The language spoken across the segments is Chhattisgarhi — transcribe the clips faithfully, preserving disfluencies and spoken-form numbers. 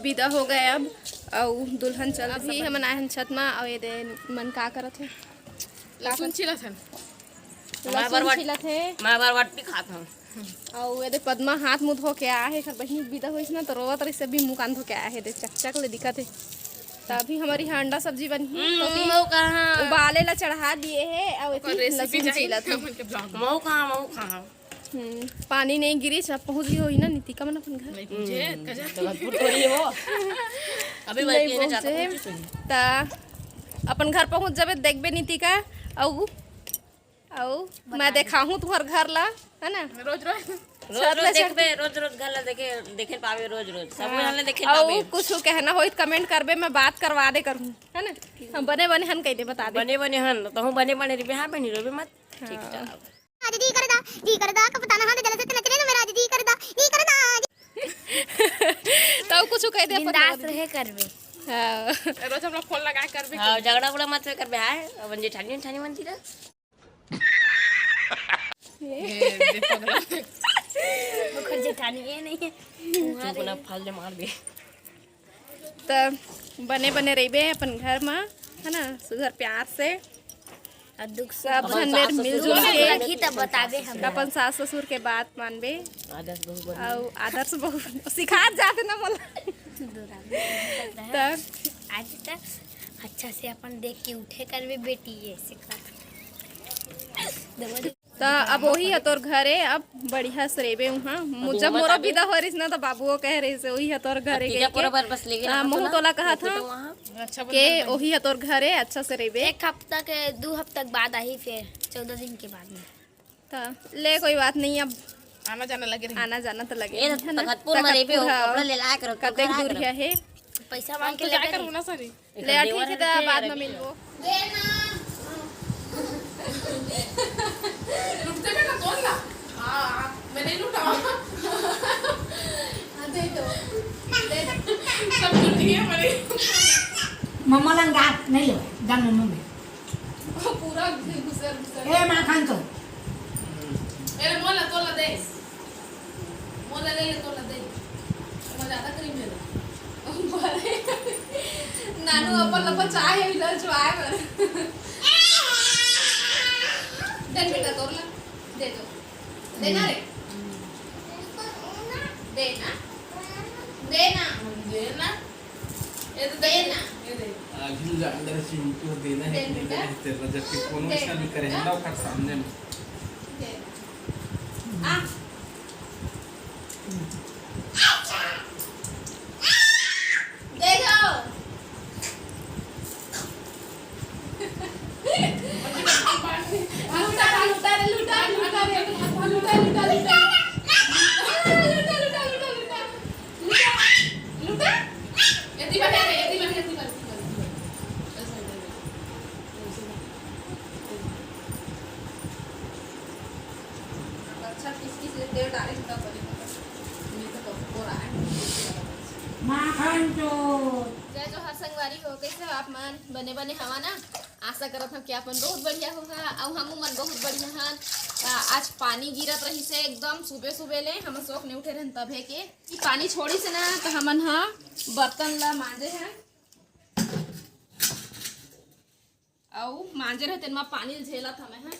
विदा हो गए अब, अउ दुल्हन चल। अभी हमन आए हन छत मा, अउ ये दे मन का करत हे? लहसुन छीलत हन। लहसुन छीलत हे। मैं बरबट्टी खात हूँ। अउ ये दे पद्मा हाथ मुंह धो के आए हे, एकर बहिनी विदा होइस ना, तो रोवत रहिस, अभी मुंह कान धो के आए हे, दे चकचक ले दिखत हे। त अभी हमर इहाँ अंडा सब्जी बनही, हम्म, तो अभी मऊ कहाँ? उबाले ला चढ़ा दिए हे, अउ ओकर एती recipe लहसुन चाहिए छीलत हे। हमन के vlog में। मऊ कहाँ, मऊ कहाँ? हम्म, पानी नहीं गिरी, सब पहुँच गई होही ना नितिका मन अपन घर। नहीं पहुँचे, हम्म, कजा। तो भरपूर थोड़ी है वो। अभी नहीं वही पीने जाता पहुँचे। पहुँची तो नहीं। त अपन घर पहुँच जाबे, देखबे नितिका, अउ, अउ मैं बताबे। देखाहूँ तुहर घर ला, है ना? रोज रोज। रोज छत रोज ले छत। देखबे, रोज रोज घर ला देखे, देखे पावे रोज रोज। सब हाँ। घर ला देखे अउ पावे। कुछ कहना होई त comment करबे, मैं बात करवा दे करूँ, है ना? हम बने बने हन कह दे, बता दे। बने बने हन, तहूँ बने बने रहिबे, हाँ बहिनी, रोबे मत। हाँ। ठीक, चल। आज जी करदा, जी करदा, कपताना हाथ जल से नचने में मेरा आज जी करदा, जी करदा। तब कुछ कह दे, अपन बिंदास बता दे। रहे करबे। हाँ। रोज हम लोग फोन लगा करबे हाँ, करबे। झगड़ा उगड़ा मत करबे, हाय। अपन जेठानी उठानी मन जी रहा। ये दे पगला। ओकर जेठानी ये नहीं है। चुप ना, फाल दे, मार दे। त बने बने रहिबे अपन घर म, है ना, सुघर प्यार से। अउ दुख सब अपन झन सास मेर ससुर मिलजुल के के बात लगी त बताबे हम। अपन सास ससुर के बात मानबे। आदर्श बहू बन। अउ आदर्श बहू सिखात जाते ना मोला। त आज त अच्छा से अपन देख के उठे करबे बेटी, ये सिखात। त अब ओही ह तोर घर ए, अब बढ़िया से रेबे उहाँ। मु-, अभी जब हम मोरो बताबे। विदा हो रहिस ना, त बाबू वो कह रहिस, "ओही ह तोर घर ए," तीजा कह के। पूरा बार बस लेके आ, रहा था महू ना, तोला कहा तो था तो वहाँ। अच्छा के बंधन ओही ह तोर घर ए, अच्छा से रेबे। एक हफ्ता के, दू हफ्ता के बाद आही, फिर चौदह दिन के बाद में। त ले, कोई बात नहीं, अब आना जाना लगे रही। आना जाना त लगे ये रही, है ना? तखतपुर में रेबे हो, तखतपुर ह, कपड़ा ले लाया करो, कतेक कपड़ा दूर रहा करो। हे? पैसा हम मांग के तो लेबे जाकर नहीं। होना सरी। ले, ठीक है, त बाद में मिलबो। लुटते बेटा, तोड़ ला। हाँ, हाँ, मैं नहीं लुटाऊँ। हाँ, दे दो। दे दो। सब लुटी है हमारी। मम्मा लंग जा, नहीं ले, जा मम्मा में। वो पूरा घुसर, घुसर। ए, माँ खान तो। ए, मोला, तोला दे। मोला ले ले, तोला दे। मोला ज्यादा क्रीम ले ले। नानू अपन ल बचाए हे, इधर चुआए बर। दे बेटा, तोर ला। दे दो। देना रे। देना। देना। देना। ये तो दे ना। ये दे। आखिर अंदर से उनको देना है, दे बेटा। तेरा जबकि कोनो दे ऐसा भी करे बेटा। ना, ओकर सामने में। दे। आ। दे दो। लूटा, लूटा रे, लूटा, लूटा रे, लूटा, लूटा, लूटा। लूटा, लूटा, लूटा, लूटा। लूटा, लूटा। एती बार, एती बार, एती बार, एती बार। अच्छा, किस किस ले तेल डाले तब बने, नहीं तो कब को रहा है। माखन चोर। जय जोहार संगवारी हो, कैसे हो आप मन? बने बने हवा ना? आशा करत हव कि आप मन बहुत बढ़िया होहा, अउ हमू मन बहुत बढ़िया हन। आ, आज पानी गिरत रहिस हे एकदम सुबह सुबह ले, हम सोक नहीं उठे रहन तभे के। ई पानी छोड़िस हे ना, त हमन ह बर्तन ला मांजे हन, अउ मांजे रहे तेन म पानी ल झेलत हवे ह।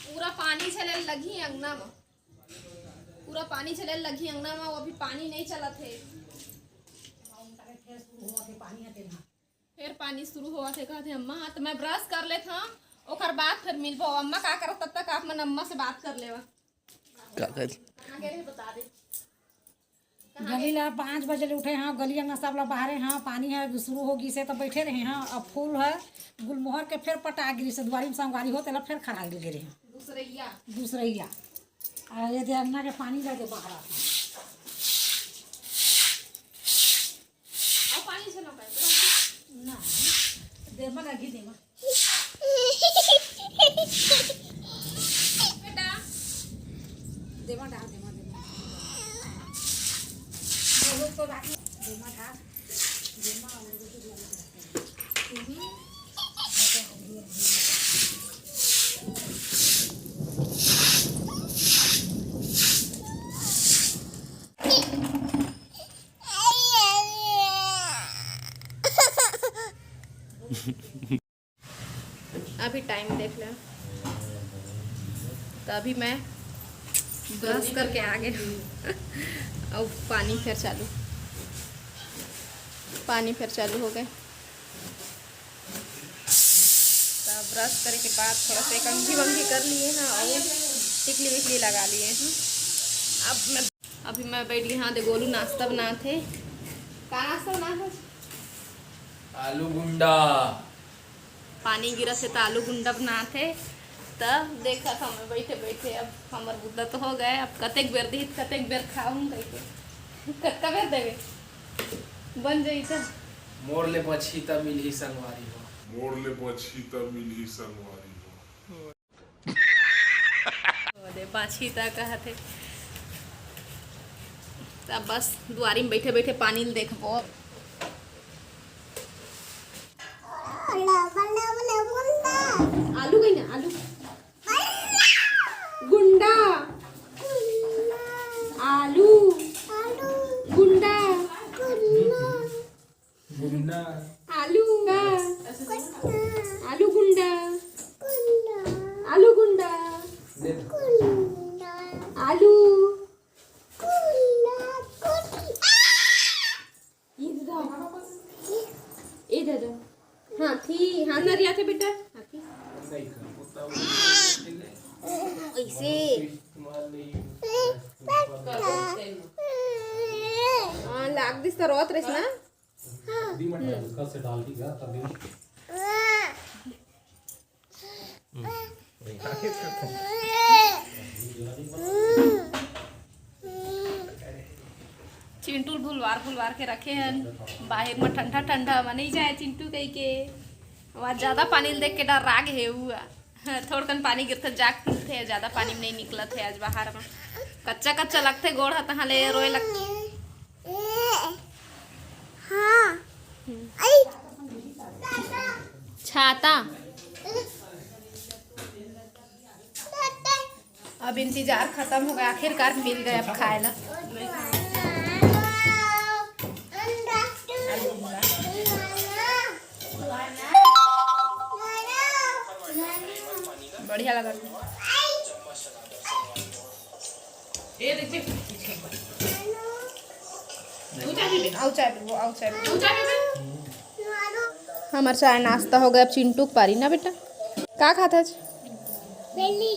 पूरा पानी झेले लगही अंगना म, पूरा पानी झेले लगही अंगना म, वो अभी पानी नहीं चलत हे। फेर पानी शुरू होवत हे, कहत हे अम्मा, हाँ, त मैं brush कर लेत हव, ओकर बाद फेर मिलबो। अम्मा का करत, तब तक आप मन अम्मा से बात कर लेवा। का कर? कहाँ गए रहे, बता दे। गली ला पाँच बजे ले उठे हव, गली अंगना सब ला बहारे हव, पानी ह शुरू हो गिस हे त बैठे रहे हव। अब फूल ह गुलमोहर के फेर पटा गिस हे, दुआरी म संगवारी हो, तेला फेर खड़ा गे रहे हव। दूसरैया। दूसरैया। अउ ये दे अंगना के पानी ला दे बहारत हव। अउ पानी झेलो का? ना, देमा लगी देमा। बेटा। देमा डाल, देमा, देमा। बहुत तो बात नहीं। अभी टाइम देख ले, तो अभी मैं ब्रश करके आ गए हूँ। अब पानी फिर चालू, पानी फिर चालू हो गए। तो ब्रश करे के बाद थोड़ा सा कंघी वंघी कर लिए हैं और टिकली विकली लगा लिए हैं। अब मैं, अभी मैं बैठ गई, हाँ दे गोलू नाश्ता बनात हे। का नाश्ता बनात हे? आलू गुंडा। पानी गिरत हे त आलू गुंडा बनात हे। त देखत हूँ मैं बैठे बैठे, अब हमर बुता तो हो गए, अब कतेक बेर दिही त कतेक बेर खाहूँ कहिके। कतका बेर देवे? बन जाई त। मोर ले बछी त मिलही संगवारी हो। मोर ले बछी त मिलही संगवारी हो। ओ दे, बछी त कहत हे। त बस दुआरी में बैठे बैठे पानी ल देखबो। आलू गई ना, आलू। गुंडा। आलू। गुंडा। गुंडा। आलू। आलू गुंडा। आलू गुंडा। आलू। ये दादा। ए दादा। हाथी, हाथी। नरिया थे बेटा। हाथी। ऐसे। हाँ, लाग दिस त रोत रहिस ना। हल्का से डाल दी क्या तभी। चिंटू ल भुलवार भुलवार के रखे हन, बाहिर म ठंडा ठंडा म नइ जाए चिंटू कहिके। आज ज्यादा पानी ल देख के डर्रा गे हे उ। थोड़कन पानी गिरथे, जाग खुलथे, ज्यादा पानी म नइ निकलत हे आज बाहर म। कच्चा कच्चा लगथे गोड़ ह, तहाँ ले रोए लगथे। हाँ। छाता। अब इंतजार खत्म हो गया, आखिरकार मिल गए अब खाए ला। बढ़िया लगा। ए देख, देख, पीछे एक बार। तू चाय पीबे? आओ चाय पीबो, आओ चाय पीबो। तू चाय पीबे? हमर चाय नाश्ता हो गया, अब चिंटू के पारी ना बेटा। का खात हच? बेली।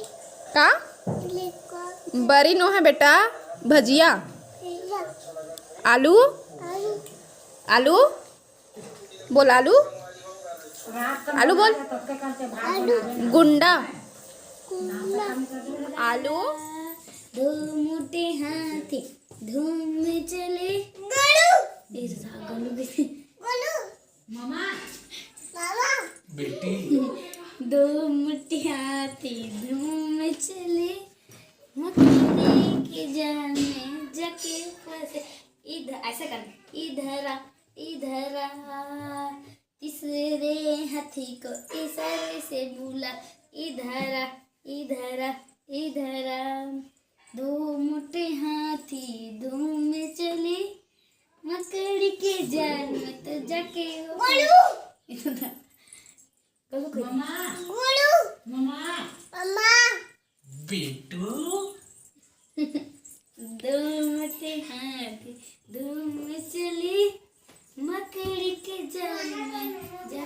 का? बेली का। बरी नो है बेटा, भजिया। भजिया। आलू? आलू। आलू? बोल आलू। आलू बोल। आलू। गुंडा। गुंडा। आलू। दो मोटे हाथी धूम में चले। गोलू। ए दादा, गोलू कैसे? गोलू। मामा। मामा। बेटी। दो मोटे हाथी धूम में चले, मकड़ी के जाल में जाके फंसे। इधर, ऐसा कर, इधर आ, इधर आ। तीसरे हाथी को इशारे से बुला, इधर आ, इधर आ, इधर आ। दो मोटे हाथी धूम में चले, मकड़ी के जाल में तो जाके वो गोलू। गोलू कह। ममा। गोलू। ममा। ममा। बेटू। दो मोटे हाथी धूम में चले, मकड़ी के जाल में जा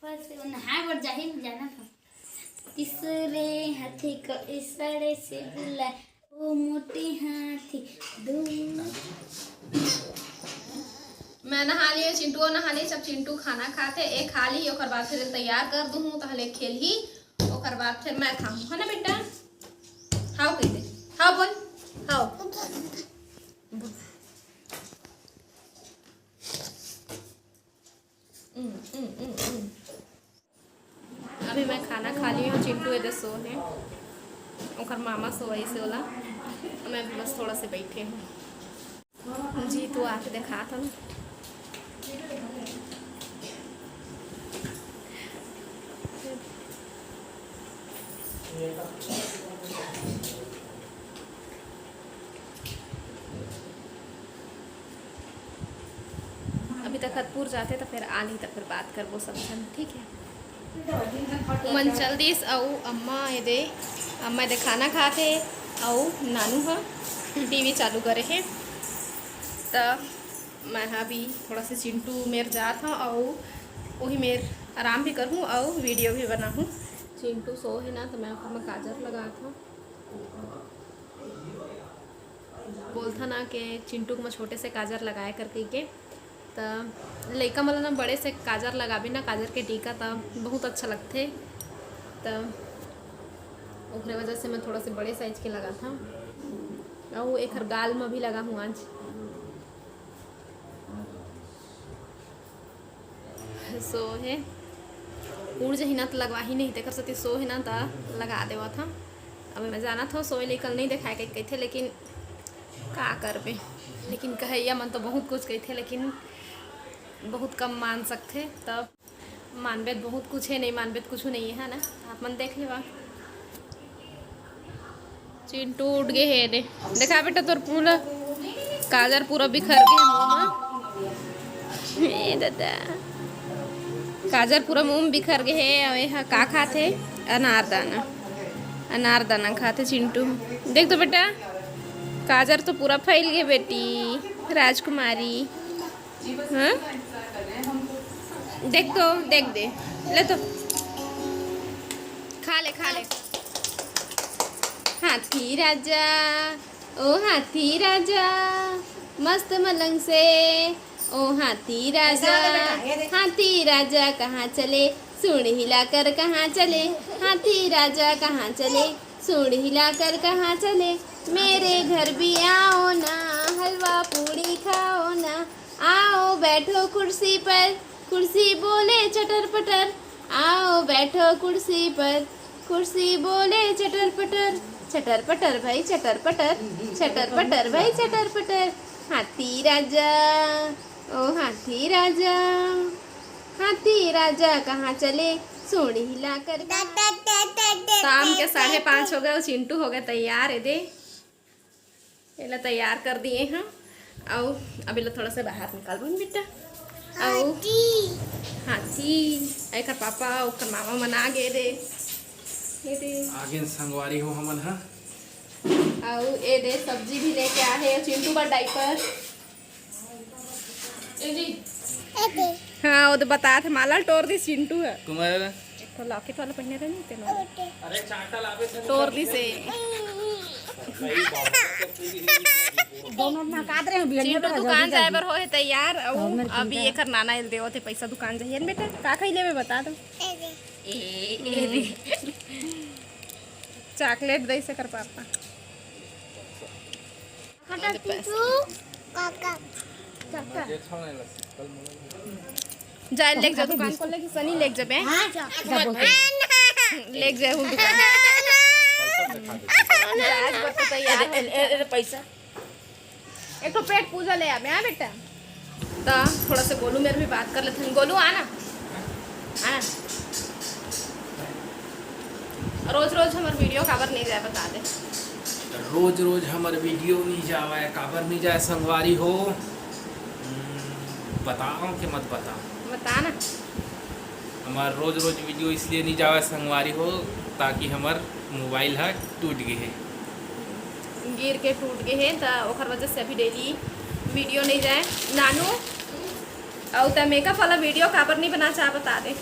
फंसे। वो नहाए बर जाही, जाना था। तीसरे हाथी को इशारे से बुला, ओ मोटे हाथी धूम। मैं नहा लिए, चिंटुओ नहा लिए, सब चिंटू खाना खाथे, एक खा ली, ओकर बाद फिर तैयार कर दूँ, तहले खेलही, ओकर बाद फिर मैं खाहूँ, है ना बेटा? हाव कह दे, हाव बोल, हाव। हम्म, हम्म, हम्म, हम्म। अभी मैं खाना खा ली हूँ, चिंटू एदे सो हे, ओकर मामा सोवइस हे ओला, मैं भी बस थोड़ा से बैठे हूँ। जी, तू आके देखा था ना। अभी तक खतपुर जाते तो फिर आ नहीं, तो फिर बात करबो सब झन, ठीक है? उमन चल दिस अउ अम्मा एदे, अम्मा एदे खाना खात हे अउ नानू ह टीवी चालू करे हे। त मैं ह अभी थोड़ा से चिंटू मेर जात हव अउ वही मेर आराम भी करहूँ अउ वीडियो भी बनाहूँ। चिंटू सो हे ना, त मैं ओकर म काजर लगात हव। बोलथन ना के चिंटू के म छोटे से काजर लगाए कर कहिके, त लइका मन ल ना बड़े से काजर लगाबे ना, काजर के टीका, त बहुत अच्छा लगथे। त ओकरे वजह से मैं थोड़ा से बड़े साइज के लगाथव, अउ एखर गाल म भी लगाहूँ आज। सो हे, उड़ जही ना त लगवाही नहीं, तेकर सेती सो हे ना त लगा देवत हव। अब मैं जानत हव सोए ले कल नहीं देखाए कहिके कहिथे, लेकिन का करबे, लेकिन कहैया मन तो बहुत कुछ कहिथे, लेकिन बहुत कम मान सकथे। तब मानबे त बहुत कुछ हे, नहीं मानबे त कुछ नहीं हे, है ना? आप मन देख लेवा। चिंटू उठ गे हे रे। देखा बेटा, तोर पूरा काजर पूरा बिखर गे हे मुंह म। ए दादा, काजर पूरा मुंह म बिखर गे हे। अउ एहा का खात हे? अनारदाना। अनारदाना खात हे चिंटू। देख तो बेटा, काजर तो पूरा फैल गे बेटी राजकुमारी। हाँ? देख तो, देख दे। ले तो। खा ले, खा ले। हाथी राजा, ओ हाथी राजा, मस्त मलंग से। ओ हाथी राजा, हाथी राजा कहाँ चले, सूंड़ हिलाकर कहाँ चले। हाथी राजा कहाँ चले, सूंड़ हिलाकर कहाँ चले। मेरे घर भी आओ ना, हलवा पूड़ी खाओ ना। आओ बैठो कुर्सी पर, कुर्सी बोले चटर पटर। आओ बैठो कुर्सी पर, कुर्सी बोले चटर पटर। चटर पटर भाई चटर पटर, चटर पटर भाई चटर पटर। हाथी राजा, ओ हाथी राजा, हाथी राजा कहाँ चले, सूंड़ हिलाकर कहाँ। शाम के साढ़े पाँच हो गे अउ चिंटू हो गे तैयार। एदे, एला तैयार कर दिए हन। अउ अब एला थोड़ा सा बाहर निकालबो न बेटा। अउ हाथी। हाथी, एकर पापा, ओकर मामा मन आ गे रे। एदे। आगे संगवारी हो हमन ह। अउ एदे सब्जी भी लेके आ हे, चिंटू बर डाइपर। ए जी। हाँ, वो तो बतात हे, माला ल टोर दिस चिंटू ह। तुम्हारे एक ठो लॉकेट वाला पहिने रहे नहीं, तेनो। अरे चाटा लावे थे। टोर दिस हे। दोनों ना काट रहे हैं, बिहनिया चिंटू पे दुकान जाए बर होहे तैयार, अउ अभी एकर नाना एल देवत हे पैसा दुकान जाइए न बेटा, का खाई लेबे बता दो। ए, ए, ए। चॉकलेट दे से कर पापा। काका, टीचू, काका। काका। जाए लेके जा दुकान खोले कि सनी लेके जाबे। हाँ, जा। लेके जाए हूँ दुकान। आज बता तो यार। ए, ए, ए, पैसा। एक ठो पेट पूजा ले आबे, हाँ बेटा। त थोड़ा से गोलू मेर भी बात कर लेथन। गोलू, आना, आना। रोज रोज हमर वीडियो काबर नहीं जाए, बता दे। रोज रोज हमर वीडियो नहीं जावे, काबर नहीं जाए संगवारी हो? हम्म, बताओ के मत बताओ। बता ना। हमर रोज रोज वीडियो इसलिए नहीं जावे संगवारी हो, ताकि हमर मोबाइल ह टूट गे हे। गिर के टूट गे हे, त ओखर वजह से अभी डेली वीडियो नहीं जाए। नानू, अउ त मेकअप वाला वीडियो काबर नहीं बना चाह, बता दे।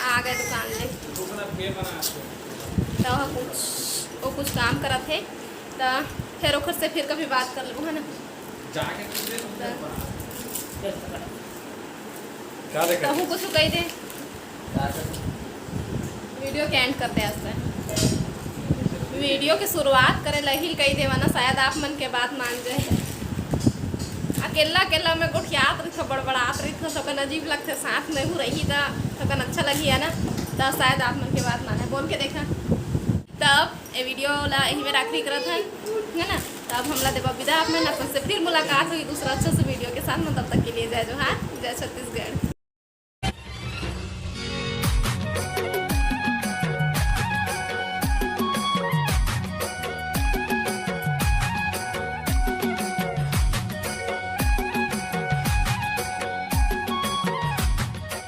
आ गए दुकान ले। त कुछ, वो कुछ काम करत हे, त फिर ओखर से फिर कभी बात कर लेबो, है ना? जाके कुछ दे तुम। का देखा? तहूँ कुछ कह दे। वीडियो के एंड करते आस्ते। वीडियो के शुरुआत करे लही कह देवा ना, शायद आप मन के बात मान जाए। अकेला अकेला में गोठियात रहिथो, बड़बड़ात रहिथो, थोकन अजीब लगथे, साथ में हूँ रही त थोकन अच्छा लगी है ना, त शायद आप मन के बात माने। बोल के देखा। तब ए वीडियो ला यही में आखिरी करत हन, है ना? तब हमला देवा विदा, आप मन अपन से फिर मुलाकात होगी दूसरा अच्छा से वीडियो के साथ में। तब तक के लिए जय जोहार, जय छत्तीसगढ़।